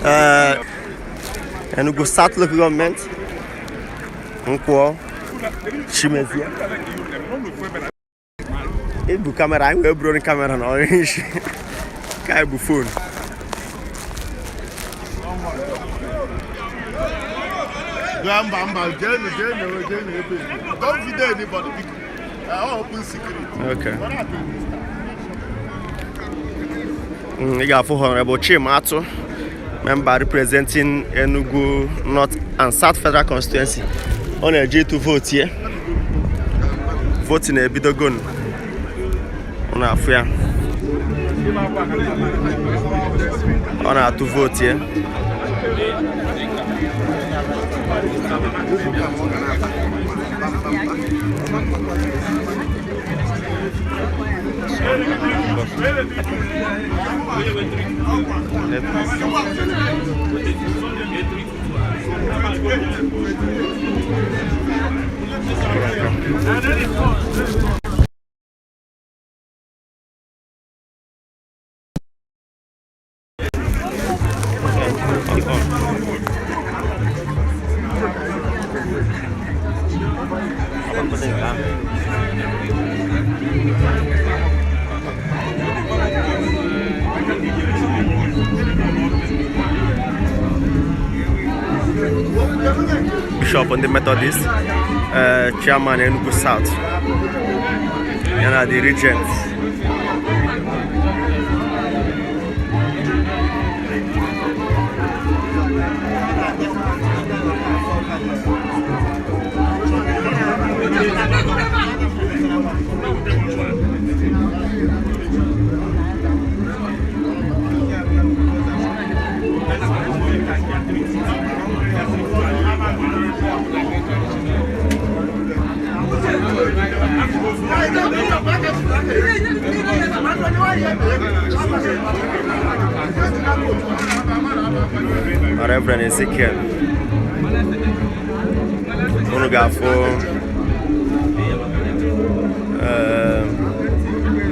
Ee, Enugu South Local Government, Nkwọ Chimezie. Ebu kamera anyị wee buru kamera na ọrụ isi ka anyị bụ phone. Mba mba, jee jee jee ebe. Don't video anybody biko. Open secret. Okay. Ị ga-afụ Honorable Chima Atụ, member representing Enugu North and South Federal Constituency. Ọ na-eje ịtụ vootu ya. Voting ebidogo. Ọ na-afụ ya. Ọ na-atụ vootu ya. Bishop ndị Methodist, Chairman Enugu South, ya na the Regent. Reverend Ezekiel, unu ga-afụ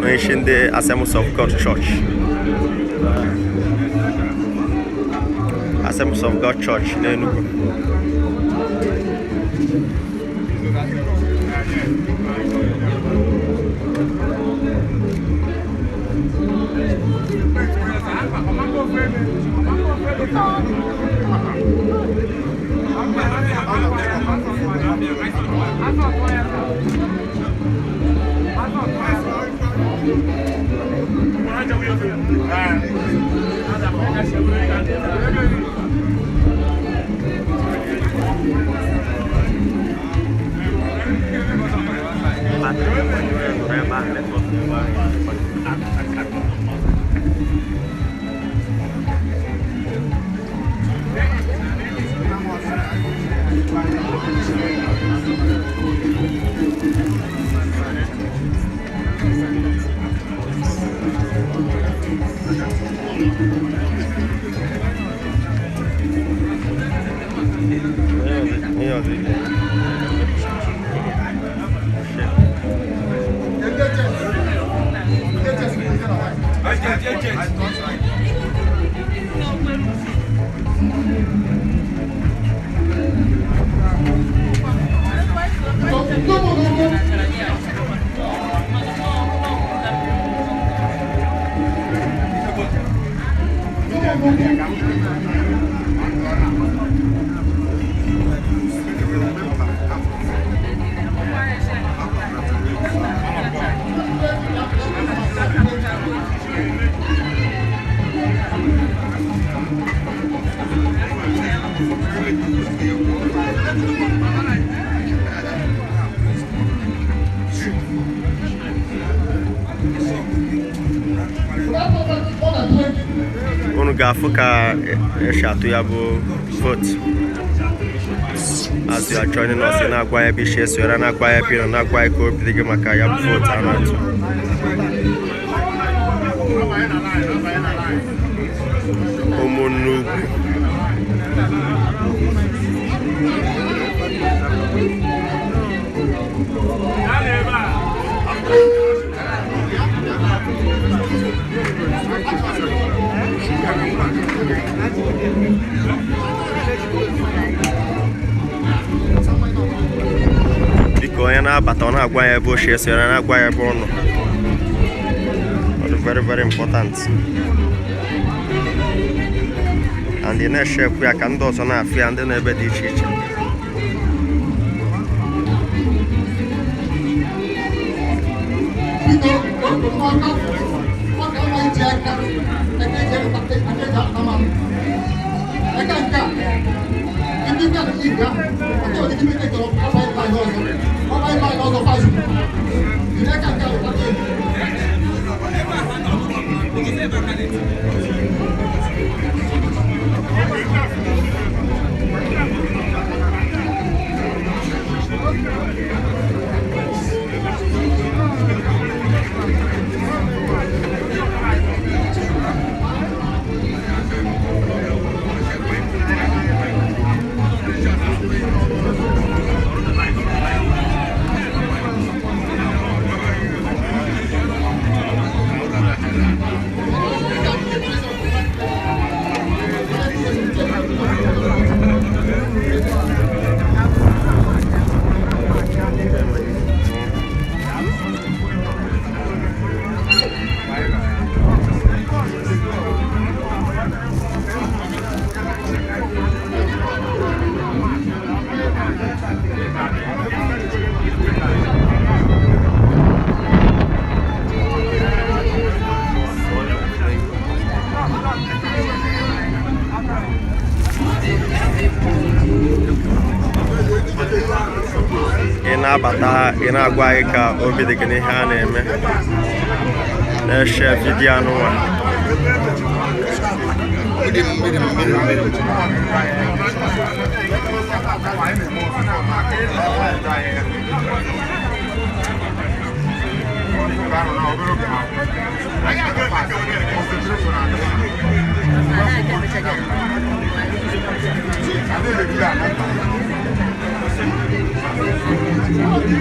onye isi ndị Assemblies of God Church, Assemblies of God Church n'Enugu. Unu ga-afụ ka esi atụ ya bụ vote. As you are joining us, na-agwa ya ebe isi esonyere, na-agwa ya ebe ị nọ, na-agwa ya ka obi dị gị maka ya bụ vote a na-atụ. Ụmụnne ugwu, Biko, onye na-abata, ọ na-agwa ya ebe o si eso, ya na-agwa ya ebe ọ nọ. Ọ dị very very important and ị na-eshe ekwu ya ka ndị ọzọ na-afụ ya, ndị nọ ebe dị iche iche. Biko, wepụ aka maka ama iji aka aka eji aka aka eji aka ma aka nke a ndị nke a na ibe ahụ aka nwere ike ime chọrọ ọba ịba ihe ọzọ, ọba ịba ihe ọzọ fazu jiri aka nke a weta ego. Ị na-abata, ị na-agwa anyị ka obi dị gị n'ihe a na-eme, na-eshe vidiyo anụnwa.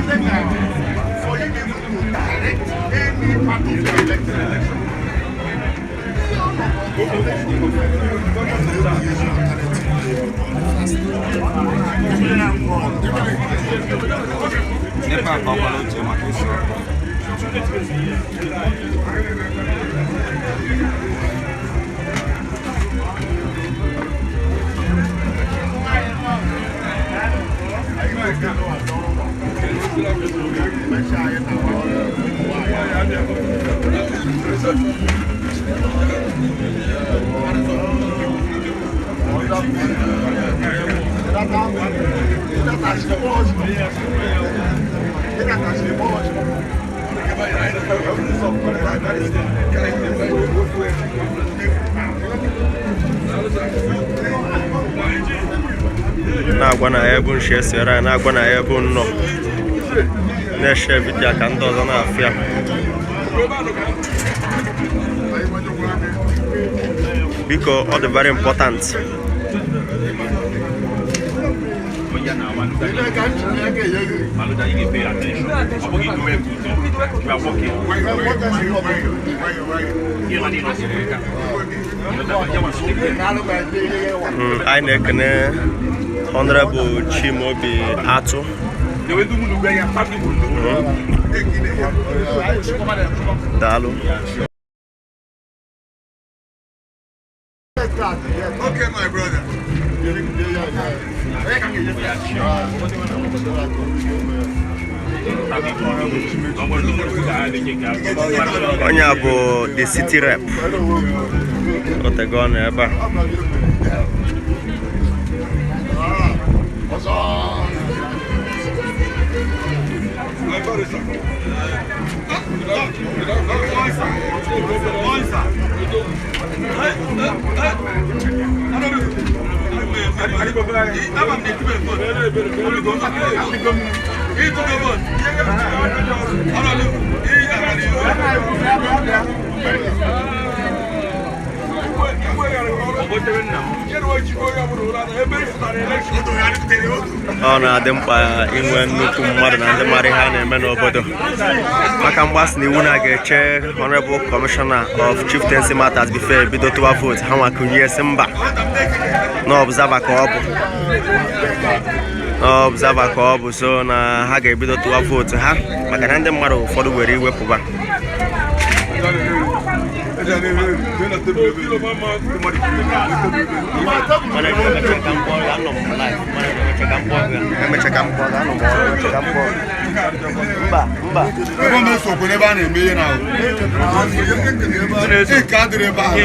For you people to direct any part of the election. Nepa akpakwala uche maka isi ọkụ. Na-agwa na ya bụ nshi esere anyị, na-agwa na ya bụ nnọọ, na-eshe vidiyo ka ndị ọzọ na-afụ ya. Biko, ọ dị very important. Maluda, you can pay attention. Ọ bụghị idowe bụ ụzọ. You are working. Ihe ma niile siri aka. Anyị na-ekene Honorable Chimaobi Atụ. Daalụ. Okay, my brother. Onye a bụ the city rep, otego ọ nọ ebe a. Ọ na-adị mkpa inwe nnukwu mmadụ na ndị mara ihe a na-eme n'obodo, maka mgbasa na iwu na ga-eche Honorable Commissioner of Chieftaincy Matters before ebido tụwa vote. Ha nwakunye si mba, na observer ka ọ bụ, na observer ka ọ bụ, so na ha ga-ebido tụwa vote ha, maka na ndị mmadụ ụfọdụ were iwepụba. Emecha ka m kpọọ gị, anọ m ọrụ, emecha ka m kpọọ gị. Mba, mba. Ebe m esokwe n'ebe a na-eme ihe na nke adịrị ebe ahụ.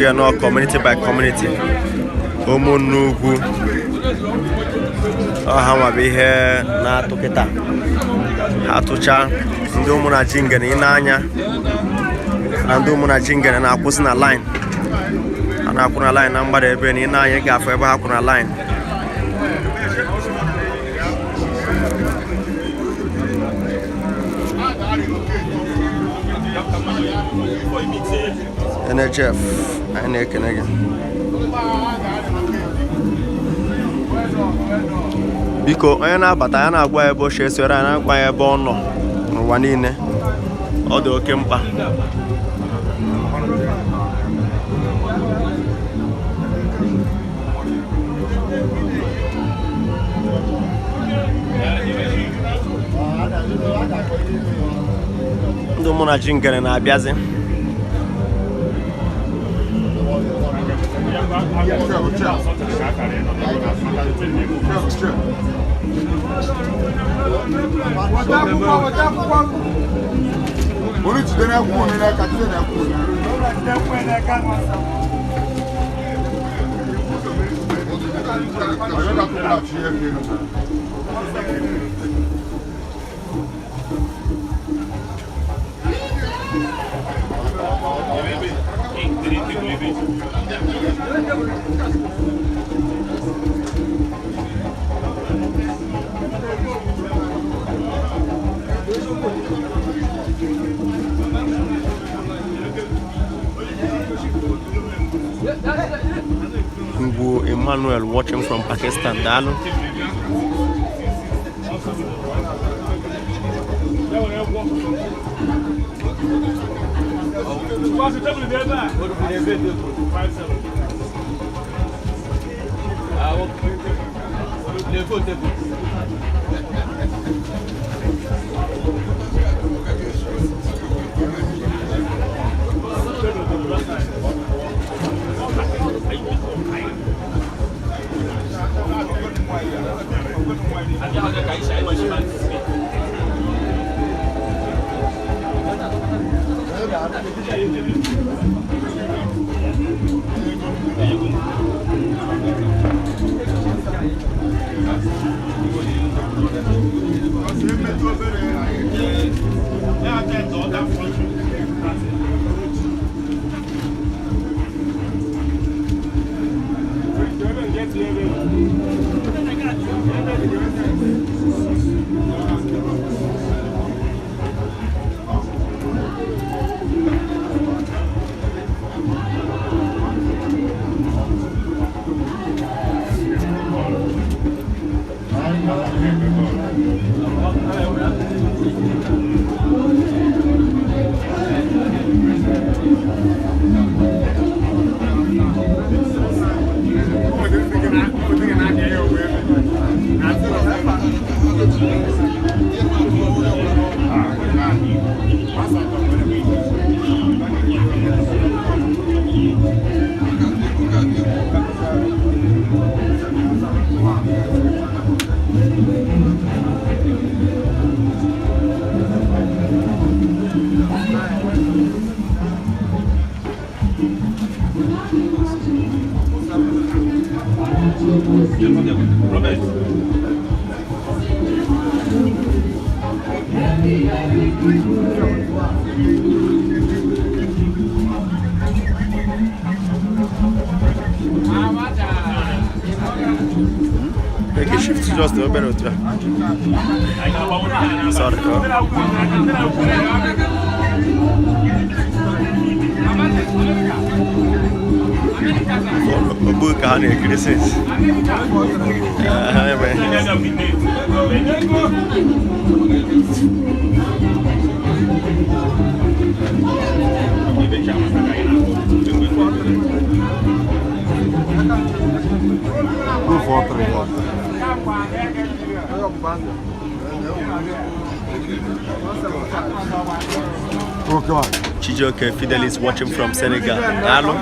Ya nọ community by community, ụmụnne ugwu ọha nwa bụ ihe na-atụ kịta. Ha tụcha ndị ụmụnachi ngene, ị na-anya na ndị ụmụnachi ngene na-akwụsị na line, ha na-akwụ na line na mgbada ebe na ị na-anya, ị ga-afụ ebe ha kwụ na line. NHF, anyị na-ekene gị. Biko, onye na-abata ya na-agwa ya ebe o si esore anyị, na-agwa ya ebe ọ nọ n'ụwa niile. Ọ dị oke mkpa. Ndị Ụmụnachi ngere na-abịazi. Onye jide na-ekwu unu n'aka, jide na-ekwu unu. Onye ga-atụpụrụ ihe ka elu. Ngwu Emmanuel watching from Pakistan, daalụ. Robert. Make a shift just obere otu a. Sorry. Oh. Ogbu ka ha na-ekiri since. Ha eme. Chijioke Fidelis watching from Senegal. Daalụ.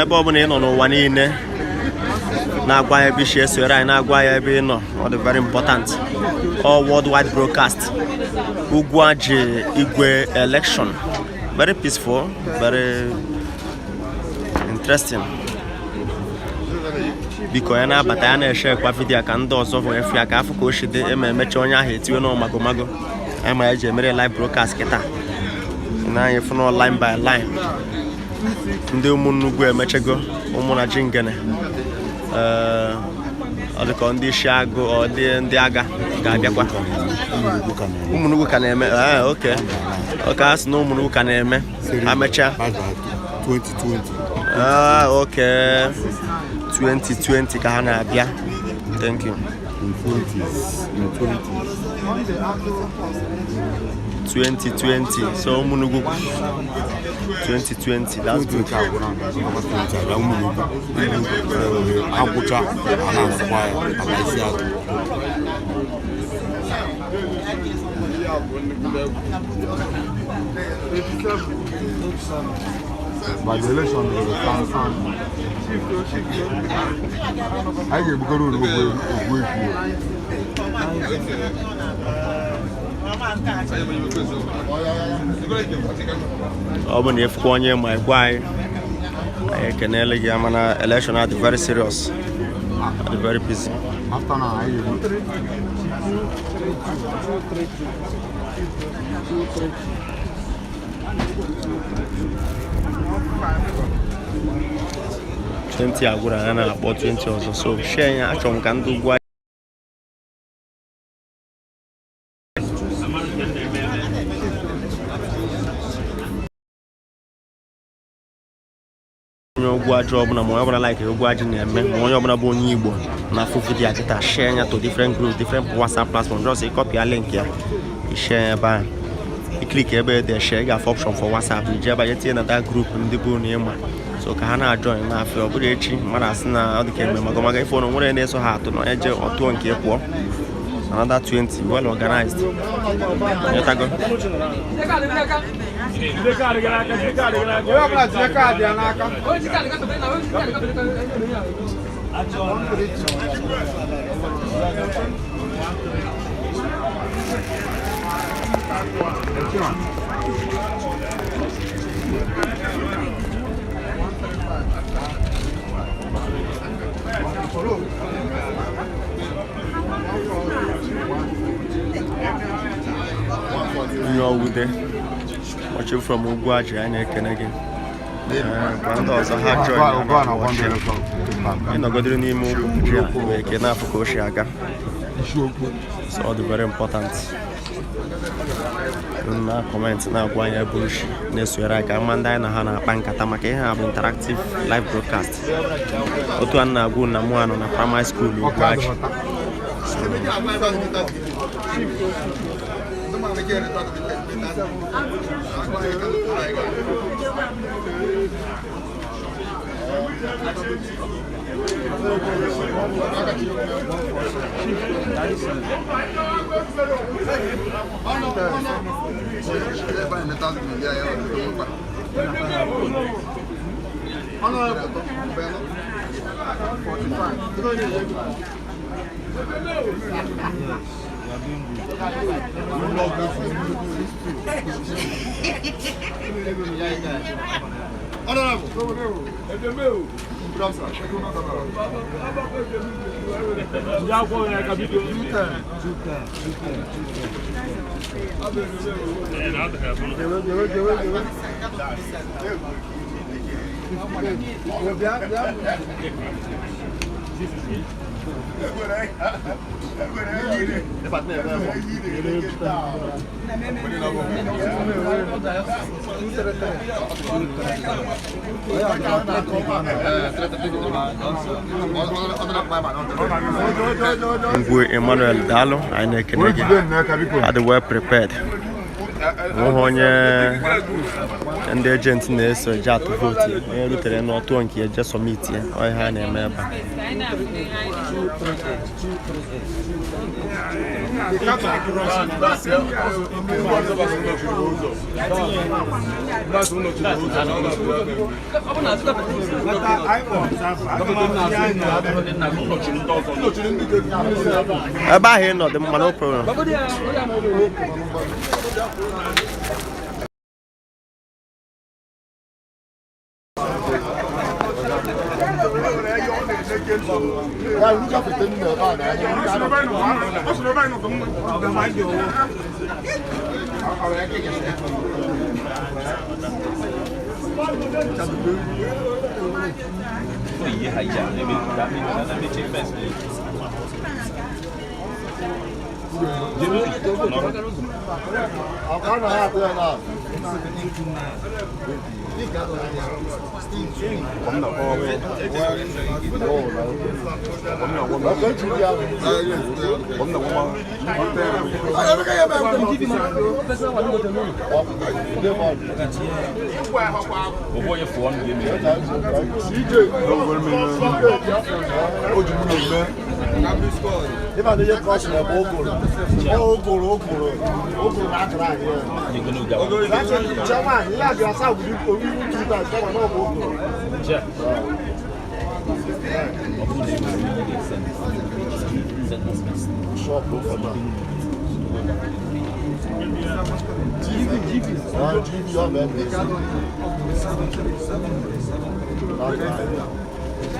Ebe ọ bụla ị nọ n'ụwa niile na-agwa ya ebe isi esonyere anyị, na-agwa ya ebe ị nọ, ọ dị very important. All worldwide broadcast. Ugwuaji Igwe election. Very peaceful, very interesting. Biko ya na-abata ya na-eshe ekwa vidiyo ka ndị ọzọ wee fụ ya ka afọ ka o si dị ema emecha onye ahụ etiwe na magomago anyị ma eji emere live broadcast kịta na anyị fụ na line by line ndị ụmụnnugwu emechego ụmụ na jingene. Ee, ọ dịka ndị isi agụ ọ dị ndị agha ga-abịakwa. Ụmụnnugwu ka na-eme. Ee, oke oke a sị na ụmụnnugwu ka na-eme ha mechaa. 2020. Ah, okay. 2020 ka ha na-abịa. Thank you. In 20s. In 20s. 2020. So ụmụnnugwu 2020. That's good. 20 agwụra na 20 abịa ụmụnugwu agwụcha a na-asụkwa ya aba isi agụ. By the election, they will stand stand. Anyị ga-egbukọrọ uru ogbu efi. Ọ bụ na ịfụkwa onye ma gwa anyị, anyị ekenele gị, mana election a dị very serious. Ọ dị very busy. After now, anyị ga-egbu. 20 agwụrụ anya na-akpọ 20 ọzọ, so share ya, achọrọ m ka ndị ugwu onye ogwu ajọ ọbụla ma onye ọbụla like ogwu ajị na-eme ma onye ọbụla bụ onye Igbo na afụ vidiyo kịta, share ya to different groups, different WhatsApp platform. Just ịkọpị ya link ya, ishare ya ebe ahụ, iklik ebe ede share, ị ga-afụ option for WhatsApp, iji ebe ya tinye na that group ndị bụ na ịma so ka ha na-ajoin na-afịa. Ọ bụrụ echi mmadụ asị na ọ dị ka eme magomago ife ọnụ nwere na-eso ha atụ na onye je ọtụọ nke pụọ. Another 20, well organized. Nyetago. Onye ọwude watching from Ugwuaji, anyị na-ekene gị. Ee, gwa ndị ọzọ ha join Ugbu a na na watch ya. Ịnọgodiri n'ime ugwu ji a nwere ike na-afụ ka o si aga. Isiokwu. So ọ dị very important na comment na-agwa anyị ebe oshi na-esonyere anyị ka mma ndị anyị na ha na-akpa nkata maka ihe a bụ interactive live broadcast. Otu a na-agwa unu na mụ anọ na primary school Ugwuaji. Ngwe Emmanuel, daalụ, anyị na-ekene gị. Adị well prepared. Nweghị onye ndị agent na-eso eje atụ vootu. Onye rutere n'ọtụọ nke ya je submit ya. Ọ ihe a na-eme ebe a. Ebe ahụ ị nọ dị mma, no problem.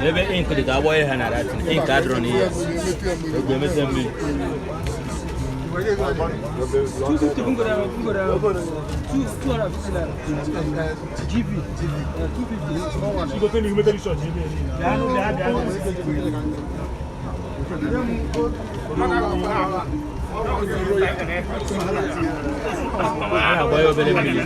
Ebe ink dị ka agbọ ihe na datin ink adịrọ n'ihe egwu emete mmiri. A na-agba ya obere mmiri.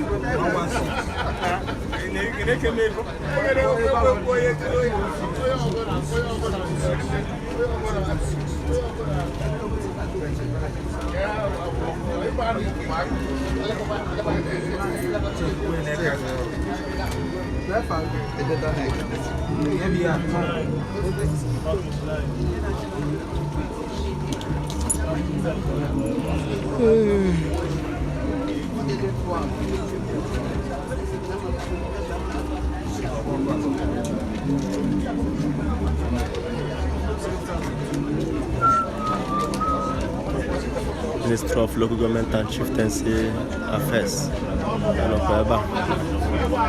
Minister of Local Government and Chieftaincy Affairs anọkwa ebe a.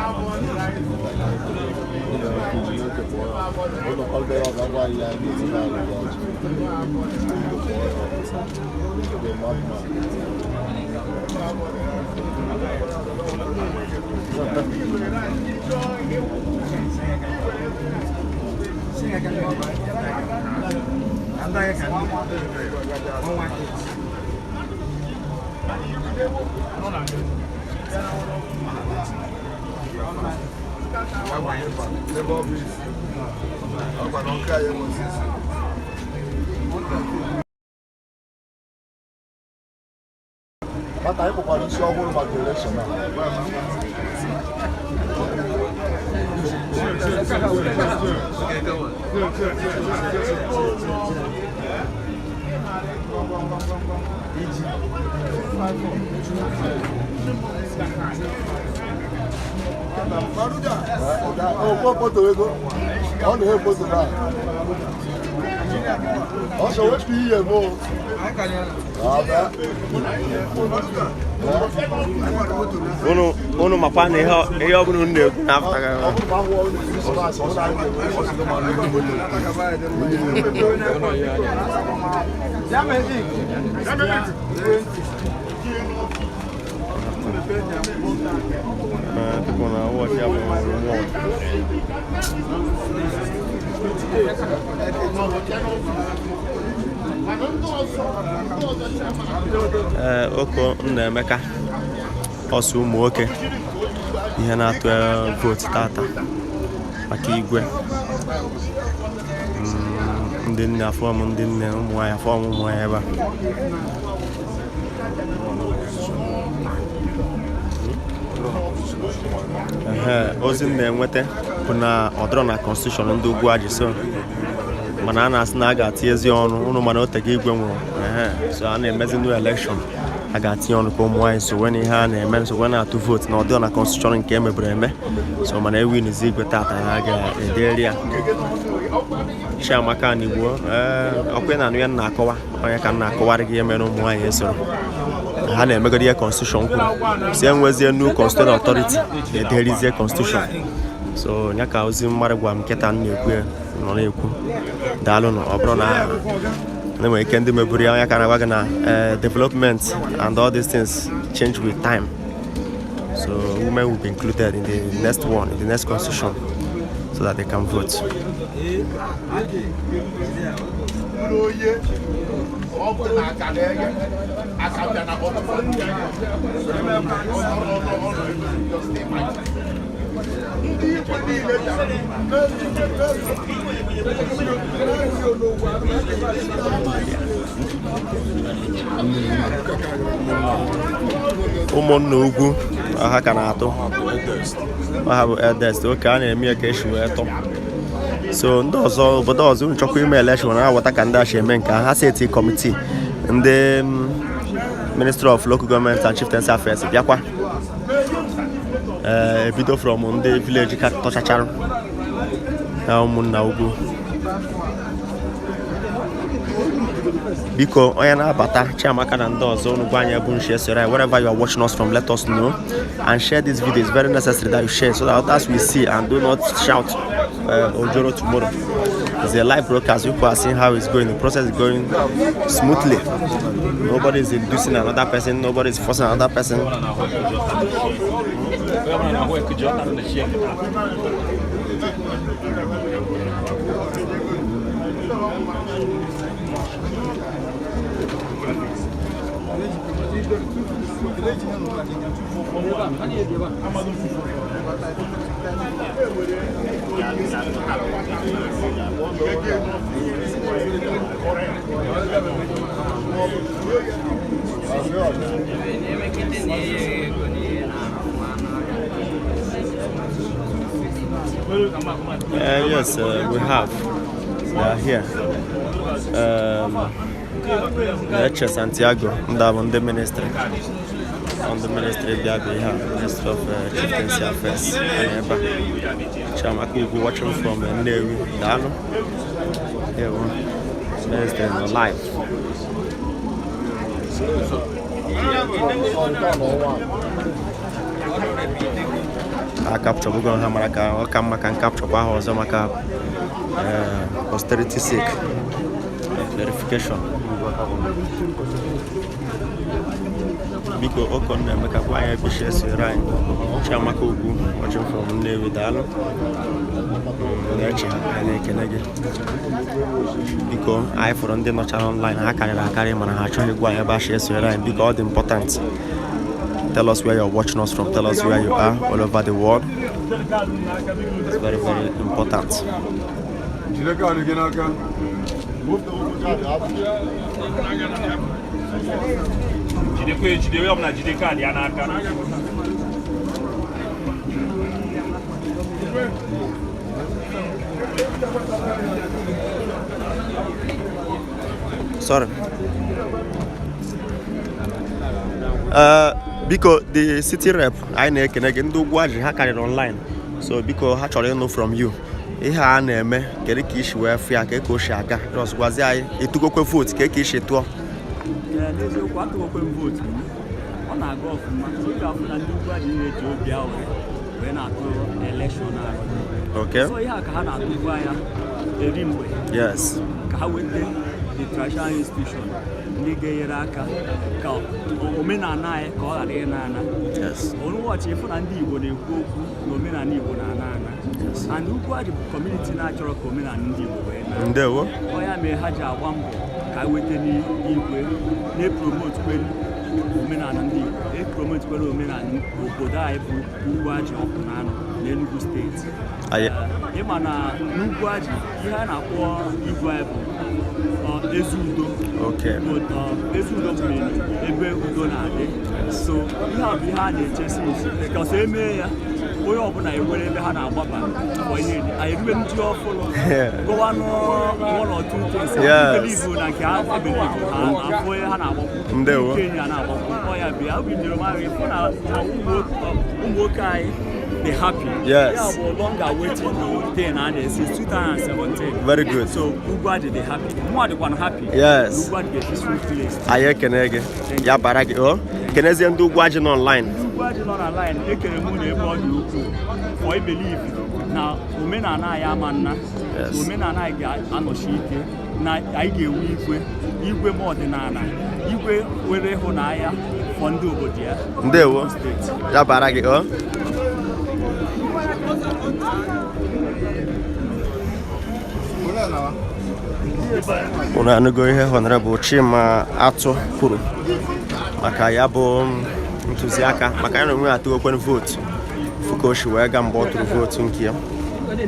Tata anyị kpọkwara isi ọhụrụ maka election a. Okwu foto ego, ọ na-efoto na. Ọ sọ wepụ ihe mụ. Abịa. Unu makwa na ihe ọbụla unu na-ekwu na-apụtaghị. Ọ bụrụ ma ahụ ọrụ Krismas, ọ na-anyị People na watch ya bụ reward. Ee, Oko Nnaemeka ọsọ ụmụ nwoke ihe na-atụ vootu tata maka igwe. Ndị nne afọm, ndị nne ụmụ nwaanyị afọm, ụmụ nwaanyị ebe a. Ehe, ozi m na-enweta bụ na ọ dọrọ na constitution ndị ugwu ajị so, mana a na-asị na a ga-atinyezi ọnụ ụnụ, mana otego igwe nwụrụ. Ehe, so a na-emezi new election, a ga-atinye ọnụ ka ụmụ nwaanyị sowe na ihe a na-eme, sowe na-atụ vootu na ọ dịrọ na constitution nke emebere eme. So mana ewinizi igwe tata na a ga-ederi ya. Chiamaka Anigbo, ee, ọkwa ị na-anụ ya m na-akọwa, onye ka m na-akọwarị gị ihe mere ụmụ nwaanyị esoro ha na-emegodi ihe constitution kwuru si enwezie new constitutional authority na-ederizie constitution. So ya ka ozi mmadụ gwa m nkịta m na-ekwu ya, nọ na-ekwu. Daalụnụ. Ọ bụrụ na enwere ike ndị meburu ya, onye ka na-agwa gị na development and all these things change with time, so women will be included in the next one, in the next constitution, so that they can vote. Onye ọ bụ na aka na-eghe aka bịa na ọtụtụ ndị igwe niile bịara. Ụmụnna ugwu ọha ka na-atụ ọha bụ eldest oke a na-eme ya ka esi wee tọ. So ndị ọzọ, obodo ọzọ unu chọkwa ime election, na-aghọta ka ndị a si eme nke ha seti committee, ndị Ministry of Local Government and Chieftaincy Affairs bịakwa, ee, ebido from ndị village ka tọchachara na ụmụnna ugwu. Biko, onye na-abata, Chiamaka na ndị ọzọ, unu gwa anyị ebe unu si esoro anyị. Wherever you are watching us from, let us know and share this video. It's very necessary that you share so that others will see and do not shout ojoro tomorrow. It's a live broadcast. People are seeing how it's going. The process is going smoothly. Nobody is inducing another person, nobody is forcing another person. Onye ọbụla na-ahụ ekuji ọta na chi eketa. Yes, we have. They are here. Neche Santiago, ndị a bụ ndị ministry. Ndị ministry bịa bụ ihe a, Ministry of Chieftaincy Affairs, nọ ebe a. Chiamaka Ugwu watching from Nnewi. Daalụ. Ewo. Ministry nọ live. A capture bugo ha mara ka ọ ka mma ka n capture kwa ha ọzọ maka posterity sake, clarification. Biko, Okonna Emeka, gwa anyị ebe isi esoro anyị. Chiamaka Ugwu watching from Nnewi, daalụ. Na-eche anyị na-ekene gị. Biko, anyị fụrụ ndị nọchara online, ha karịrị akarị, mana ha achọghị ịgwa anyị ebe a si esoro anyị. Biko, ọ dị important. Tell us where you're watching us from. Tell us where you are all over the world. It's very, very important. Jide kaadị gị n'aka. Jidekwa ejide, onye ọbụla jide kaadị ya n'aka. Sorry. Biko, the city rep, anyị na-ekene gị. Ndị Ugwuaji ha karịrị online, so biko, ha chọrọ ịnụ from you ihe a na-eme. Kedu ka isi wee fụ ya, ka o si aga? Just gwazie anyị, ịtụgokwe vote, ka isi tụọ? Ee, n'eziokwu, atụgokwe m vote m. Ọ na-aga ọfụma. Ị ga-afụ na ndị Ugwuaji na-eji obi aghụghọ wee na-atụ election ahụ. So ihe a ka ha na-atụbu anya eri mgbe ka ha weta the traditional institution ndị ga-enyere aka ka omenala anyị ka ọ ghara ịna ana. Ụbọchị ịfụ na ndị Igbo na-ekwu okwu na omenala Igbo na-ana ana, and Ugwuaji bụ community na-achọrọ ka omenala ndị Igbo wee naa. Ndewo. Ọ ya mere ha ji agba mbọ ka weta n'igwe na-epromote kwenu omenala ndị Igbo, epromote kwenu omenala obodo anyị bụ Ugwuaji ọkụ na anọ n'Enugu Steeti. Ịma na n'Ugwuaji, ihe a na-akpọ igwe anyị bụ eze udo. Eze udo bụ ebe udo na-adị. So ihe a bụ ihe a na-eche since, because emee ya, onye ọbụla ewere ebe ha na-agbaba for ihe anyị erube ndị ọfụrụ gọwanụ one or two things. Believe na nke ha ebelieve, ha afụ onye ha na-agbakwu. Ndewo. Nke enyi ha na-agbakwu. Ọ ya bịa obi nyere m aka ịfụ na ụmụ nwoke anyị dị happy. Ya bụ long awaited thing a na-esi 2017. Very good. So Ugwuaji dị happy, mụnwa dịkwanụ happy. Ugwuaji ga peaceful place. Anyị ekene gị, ya bara gị o. Kenezie ndị Ugwuaji nọ online. Ugwuaji nọ na line, ekere mụ na ebe ọ dị ukwuu for I believe na omenala anyị ama nna. Omenala anyị ga-anọchi ike na anyị ga-enwe igwe, igwe ma ọdịnala, igwe nwere ịhụnanya for ndị obodo ya. Ndewo. Steeti. Ya bara gị o. Unu anụgo ihe Honorable Chima Atụ kwuru maka ya bụ ntụziaka, maka ya na onwe ya atụgokwen vote, fụ ka o si wee gaa mgbe ọ tụrụ vote nke ya. Any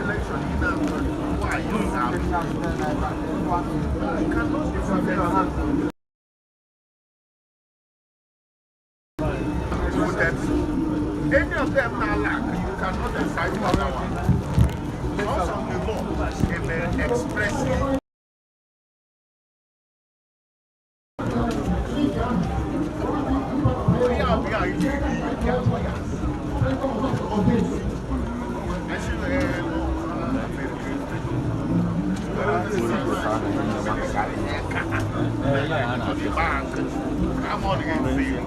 election in why you have you cannot defend voted. Any of them now lack, you cannot decide for that one. Because of the law, they may expressly Yeah, yeah, I'm on against you.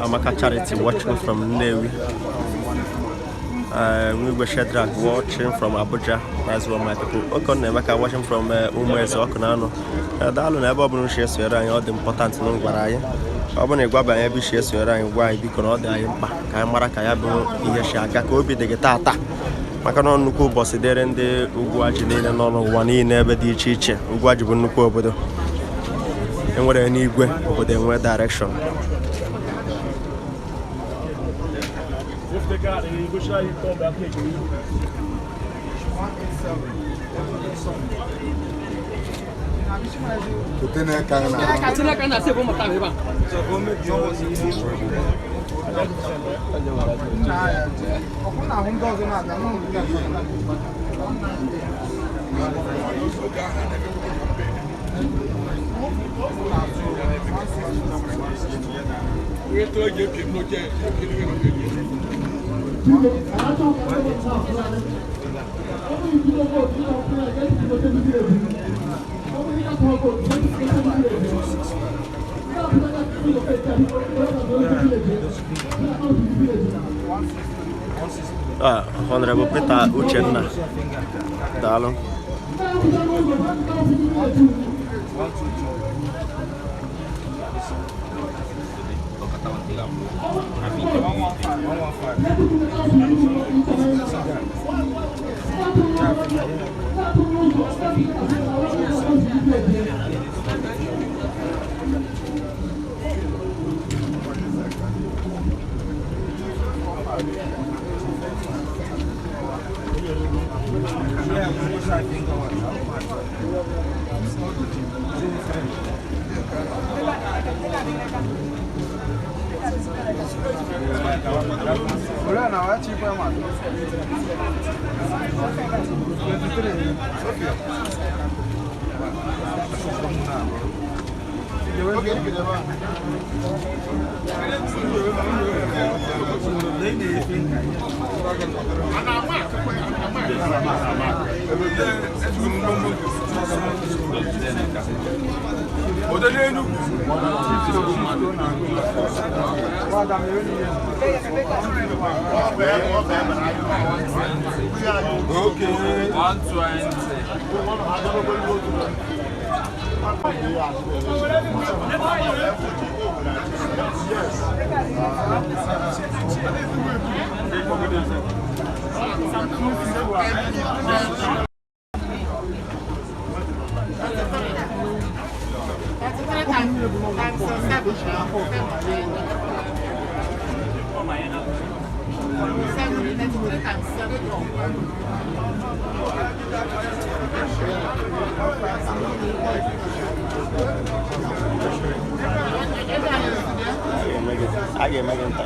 Amaka Charity watching from Nnewi. Nwigwe Shedrack watching from Abuja. That's one my people. Okon Emeka watching from Umueze Ọkụnanụ. Daalụ na ebe ọ bụla uche esonyere anyị, ọ dị important na m gwara anyị. Ọ bụrụ na ị gwaba ebe ishi esonyere anyị, gwa anyị biko, na ọ dị anyị mkpa ka anyị mara ka ya bụ ihe si aga, ka obi dị gị taata, maka na ọ nnukwu ụbọchị dịrị ndị Ugwuaji niile nọ n'ụwa niile ebe dị iche iche. Ugwuaji bụ nnukwu obodo enwere n'igwe obodo, enwe direction. Ah, Honorable Peter Uchenna. Daalụ. Okay. 120. A ga-eme gị nta.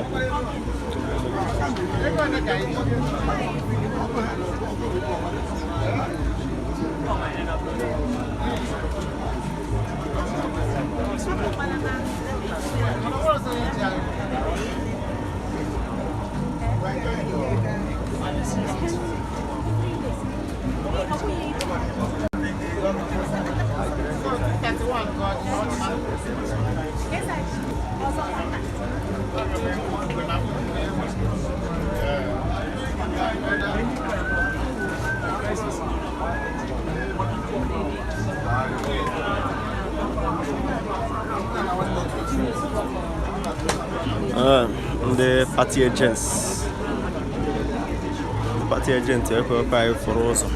Ah, ndị party agents, ndị party agent ekwekwa anyị fụrụ ụzọ.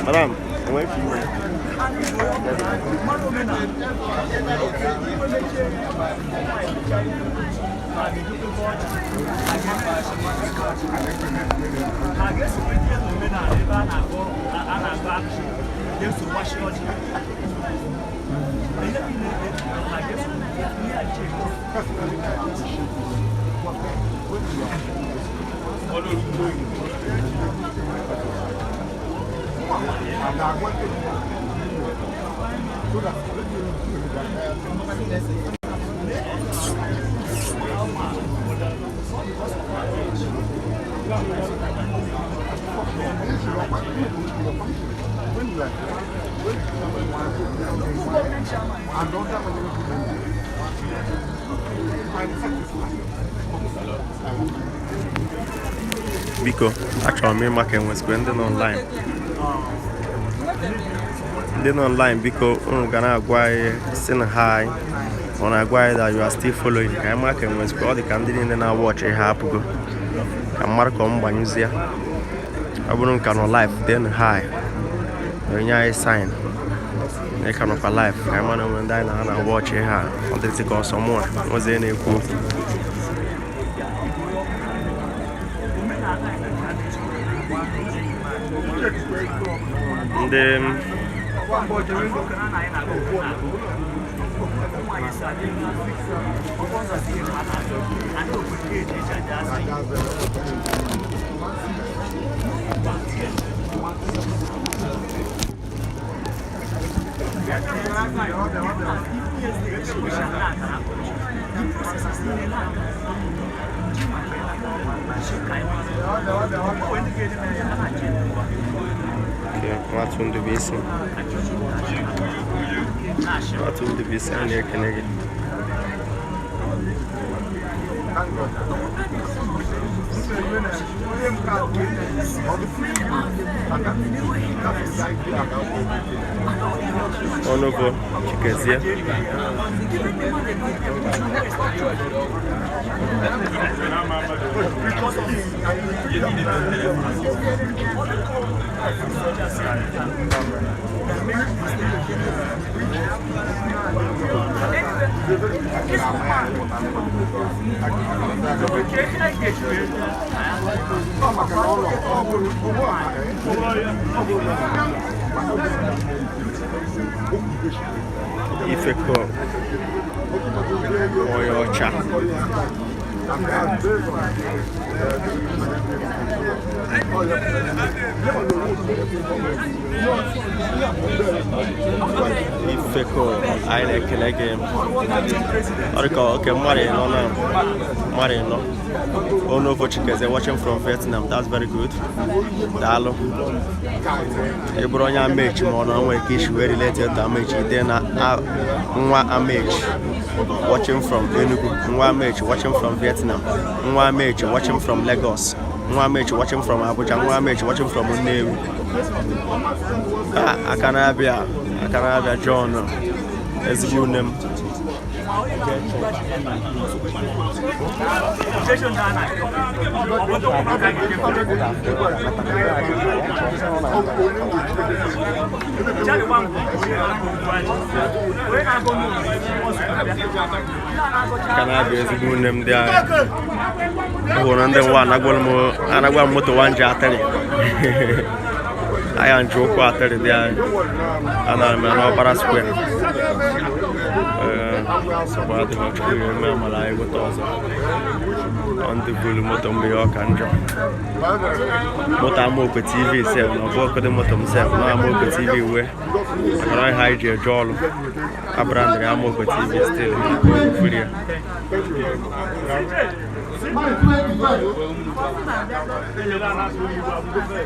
Madam, enweghị ime. Ha ga-esokwa ihe n'omenala ebe a na-agụ akụ, ga-eso gbachi ọjị. Biko, achọrọ m ịma ka enwezikwa ndị nọ online. Ndị nọ online, biko, unu ga na-agwa anyị si na hi, ọ na-agwa anyị that you are still following, ka anyị mara ka enwezikwa. Ọ dị ka ndị niile na-awatch ha apụgo, ka m mara ka ọ m gbanyụzie. Ọ bụrụ nka nọ live, then hi, onye anyị sign na ị ka nọkwa live, ka anyị mara na onwe ndị anyị na ha na-awatch ha. Ọ dịzị ka ọsọ mụnwa nwezie na-ekwu okwu. Ndị Okay, Nwatụ Ndubuisi, Nwatụ Ndubuisi, a na-ekene gị. Onovo Chikezie. Ifeko onye ọcha. Ifeko, anyị na-ekele gị. Ọ dị ka oke mmadụ ịnọ na mmadụ ịnọ. Onovo Chikeze watching from Vietnam. That's very good. Daalụ. Ị bụrụ onye Amechi, ma ọ na nwere ike isi wee relate to Amechi, ide na nwa Amechi watching from Enugu, nwa Amechi watching from Vietnam, nwa Amechi watching from Lagos, nwa Amechi watching from Abuja, nwa Amechi watching from Nnewi. Ah, aka na-abịa, aka na-abịa John, ezigbo nne m. Aka na-abịa, ezigbo nne m dị anyị hụrụ ndị nwa anagwa m moto nwa nji atịrị anya nji ụkwụ atịrị dị anyị. Anara m ya n'Ọkpara Square. Ee, nsogbu adịghị. Chukwu ya eme amara, anyị nweta ọzọ. Ọ ndị buru moto mgbe ya ọka njọ, moto Amaokwe TV sef na ọbụ ọkụdị moto m sef na Amaokwe TV wee maka na ha anyị ji eje ọrụ abrandịrị Amaokwe TV still furi ya.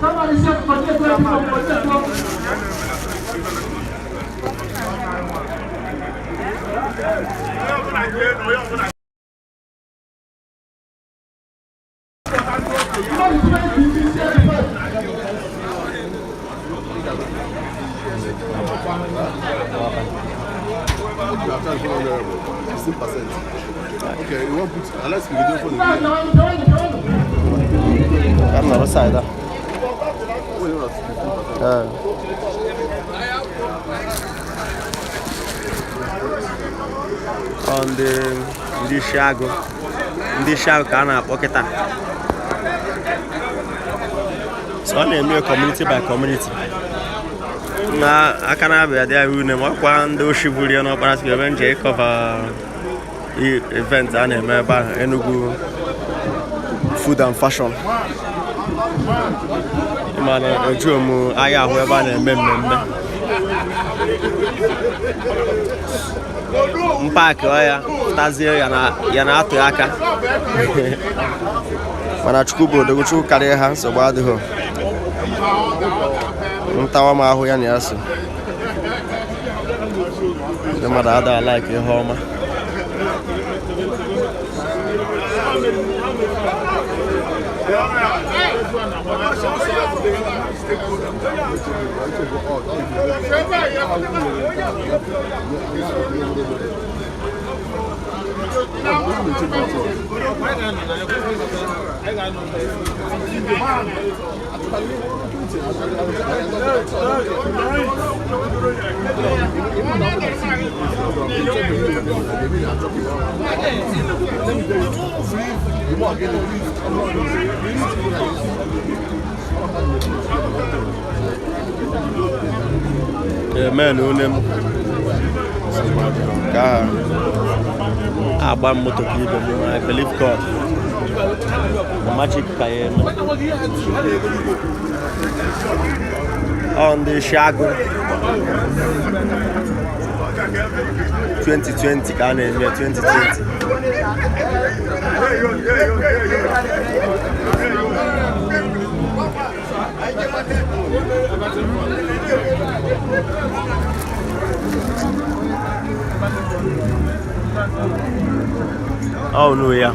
Somebody said, forget 24, forget. Somebody 20, 75. 15%. Okay, you want put unless we do for the Ka m nọrọ side a. Wait, wait. Ee. Ọ ndị isi agụ, ndị isi agụ ka a na-akpọ kịta. So ọ na-eme community by community. Na aka na-abịa dị ahụ une ma ọkwa ndị oshi buru ya n'Ọkpara Square ebe nje ịkọva event a na-eme ebe ahụ, Enugu Food and Fashion. Mana ejuo m ahịa ahụ ebe a na-eme mmemme mpaakị ọya tazie ya na ya na-atụ aka, mana Chukwu bụ odogwu. Chukwu karịa ha, nsogbu adịghị. Ntawa m ahụ ya na ya so ndị mmadụ ada like ihe ọma. Amen. Une m nke ahụ agba m moto ka ibe m. I believe God na magic ka ya eme. Ọ ndị isi agụ 2020 ka a na-eme 2020. Oh no, ya.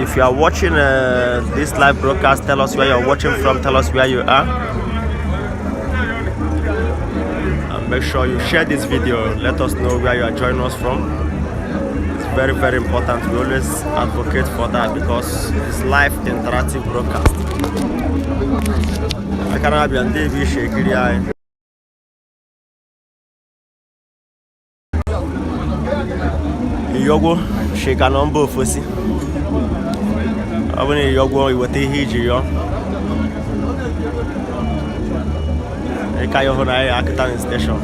If you are watching this live broadcast, tell us where you're watching from, tell us where you are. And make sure you share this video. Let us know where you are joining us from. It's very, very important. We always advocate for that because it's live interactive broadcast. Aka na-abịa ndị ebe ishe ekiri anyị. Iyogwo shika na mba ofesi. Ọ bụrụ na iyogwo iweta ihe iji yọọ. Ịka ya hụ na anyị akịta station.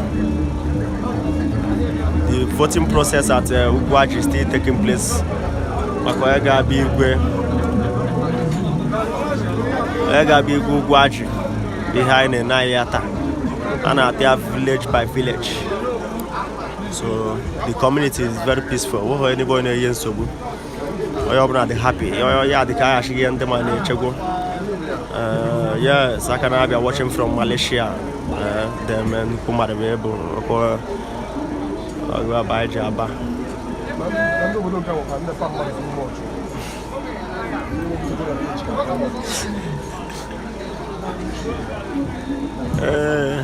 The voting process at Ugwuaji is still taking place maka onye ga-abịa igwe, onye ga-abịa igwe Ugwuaji bụ ihe anyị na-ene anya ya taa. A na-ata ya village by village, so the community is very peaceful. Nweghị anybody na-enye nsogbu, onye ọbụla dị happy. Onye ya dị ka aghachighị ihe ndị ma na-echegbu. Yes, aka na-abịa watching from Malaysia. Dem nnukwu mmadụ bụ ebu ọkụ ọgụ aba anyị ji aba. Na ndị obodo nke ahụ ka ndị fa mmadụ too much. Ee.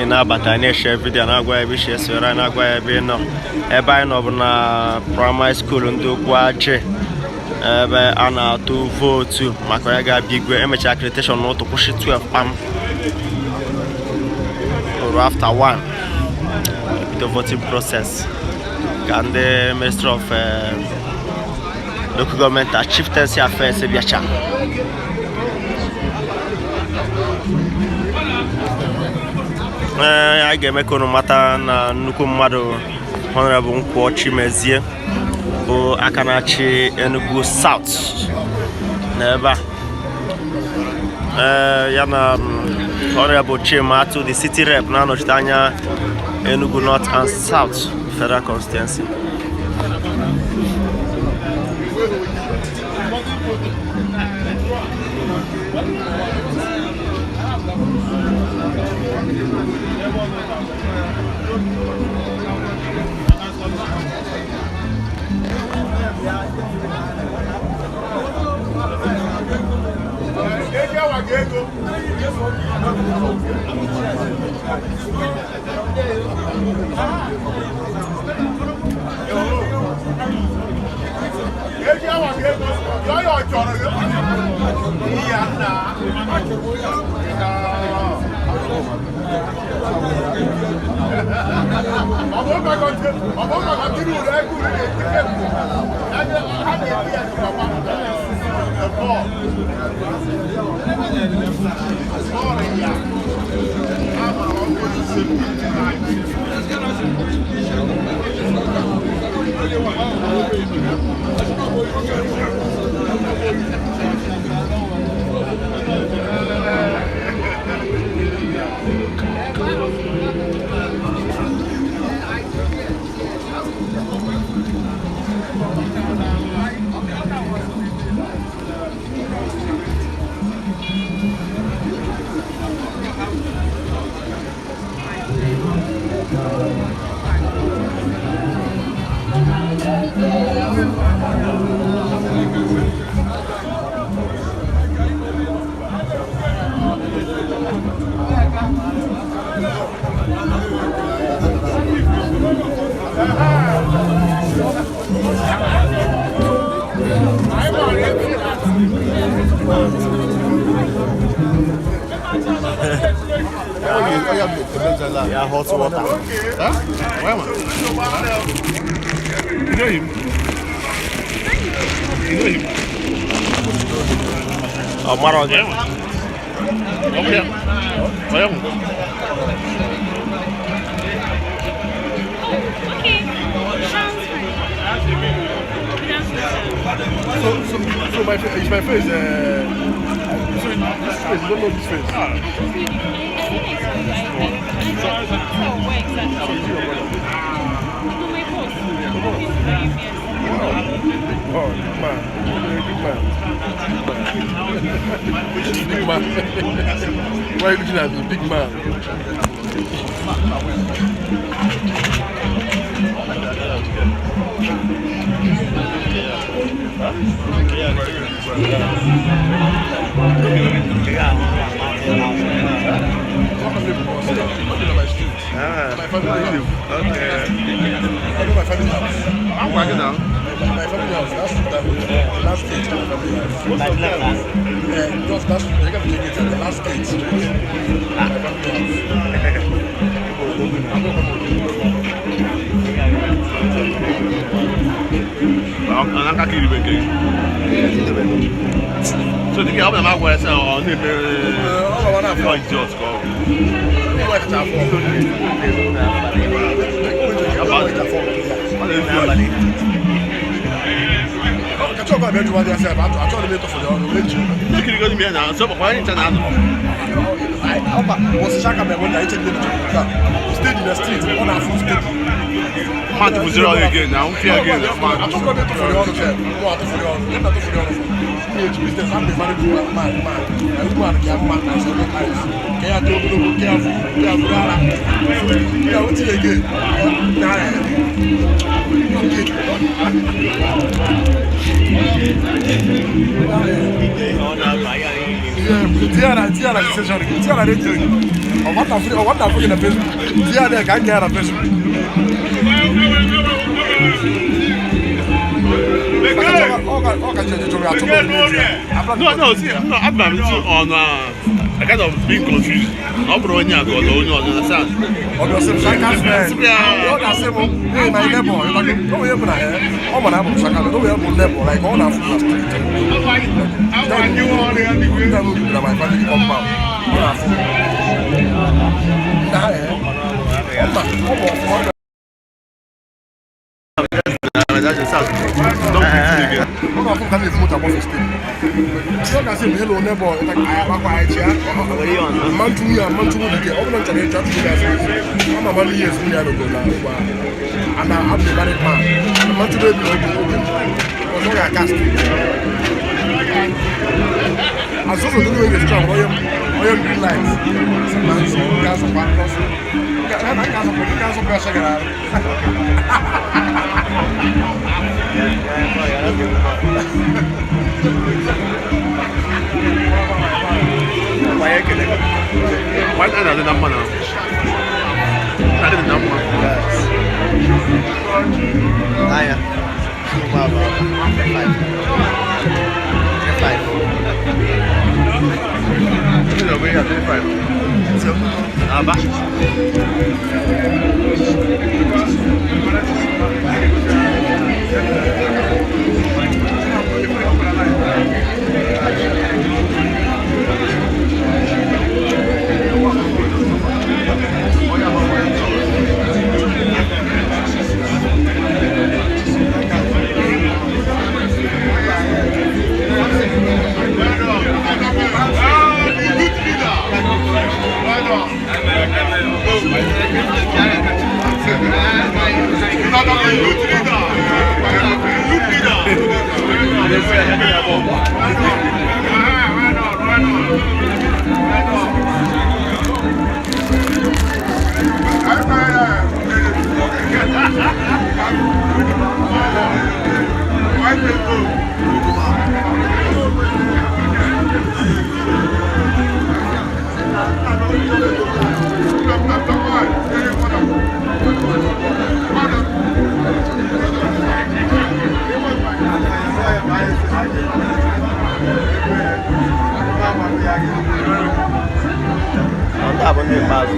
Ị na-abata, na-eshe vidiyo, na-agwa ya ebe isi esoro anyị, na-agwa ya ebe ị nọ. Ebe anyị nọ bụ na praịmarị skuul ndị Ugwuaji, ebe a na-atụ vootu maka onye ga-abịa igwe. Emechara accreditation n'ụtụ, kwụsị 12 kpam ruo after 1, ebido voting process ka ndị Ministry of Local Government and Chieftaincy Affairs bịacha. Ee, anyị ga-eme ka unu mata na nnukwu mmadụ, Honorable Nkwọ Chimezie, bụ aka na-achị Enugu South na ebe a. Ee, ya na Honorable Chima Atụ, the city rep na-anọchite anya Enugu North and South Federal Constituency. Ego awa gị ego. Ego awa gị ego. Yọ ya ọ chọrọ gị. Iya nna. Ọ bụ maka ọ bụ maka tiri uru ego uru na-eti egwu. Ha na-eti ya papa. The ball. Ball ya. Ama ọ bụ isi. Ya hot water. You know him? You know him? Ọ marọ gị? Ọ bụ ya. Ọ ya nwụ. Okay. Sounds fine. So my face, my face. So this face, you don't know this face. I just need, I didn't expect, I can't tell where exactly. No, my boss. He's very yes. Oh, big man, big man, big man. Why are you looking at me, big man? Ah, My family house. okay. I know my family house. I'm working now. My family house. That's that, the last gate. My family house. Just that's you got to take it. The last gate. My family house. Ọ na-aka ka iribe nke gị. So dịka ọ bụ na m agwa ya sị ọ na-eme Ọ na-afọ. ọ idiot ka ọ bụ. Ọ na-ezu ohi. Ndị kirigoro m ya na nso bụkwa anyị ncha na-anọ. Steady na street, ọ na-afụ steady. Mmadụ bụziri ọrụ again na mfe again. Achọkwa m ịtụfuru ọnụ sef. Mụ atụfuru ọnụ. Ihe na-atụfuru ọnụ fọ. M na-eji business am married woman man man. Na ugbu a ka ya mma na several times. Ka ya too ogologo, ka ya fụ, ka ya fụrụ ara. Ya wetin again? Na ya. Tiara, Tiara, Tiara, Tiara, ọgbata afọ gị na Facebook. Tiara ka nke ya na Facebook. No, no, see, no, I'm on I kind of being confused. Ọ bụrụ onye a ka ọ na onye ọzọ na saa. Ọbịa sị m shaka friend. Ọ ga-asị m, hey, my neighbor, ọ onye bụ na ya, ọ ma na abụ m shaka friend, ọ onye bụ neighbor, like ọ na-afụ na street. Time o bidoro my family compound, ọ na-afụ. Na ya, ọ ma, ọ bụ ọfụma. Don't confuse again. Ọ ga-afụ m ka m na-efu moto agbafe steeti. Ọ ga-asị m hello neighbor, akwa anyị chịa. Mma ntụnwu ya, mma ntụnwu dike, ọ bụrụ na m chọrọ ịchọ atụrụ ya asị. Ama m ihe ezi ya nọgoro na ugbu a. And I'm a married man. Mma ntụnwu ebi na oge oge. Ọzọ ga-akast. Azụzụ ndị nwere strong onye onye m green light. Sị ma nzọ ga-azọkwa ọsọ. Na na ga-azọkwa ga-azọkwa ọsọ gara arụ. Why not adị na mma na? Adị na mma. Anya. Five. Five. Ndị na-ọbụ ihe adị five. So, Aba. Ndị a bụ ndị ikpeazụ.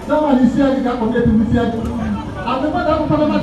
Someone is here, you can forget to miss here. And the mother of Panama,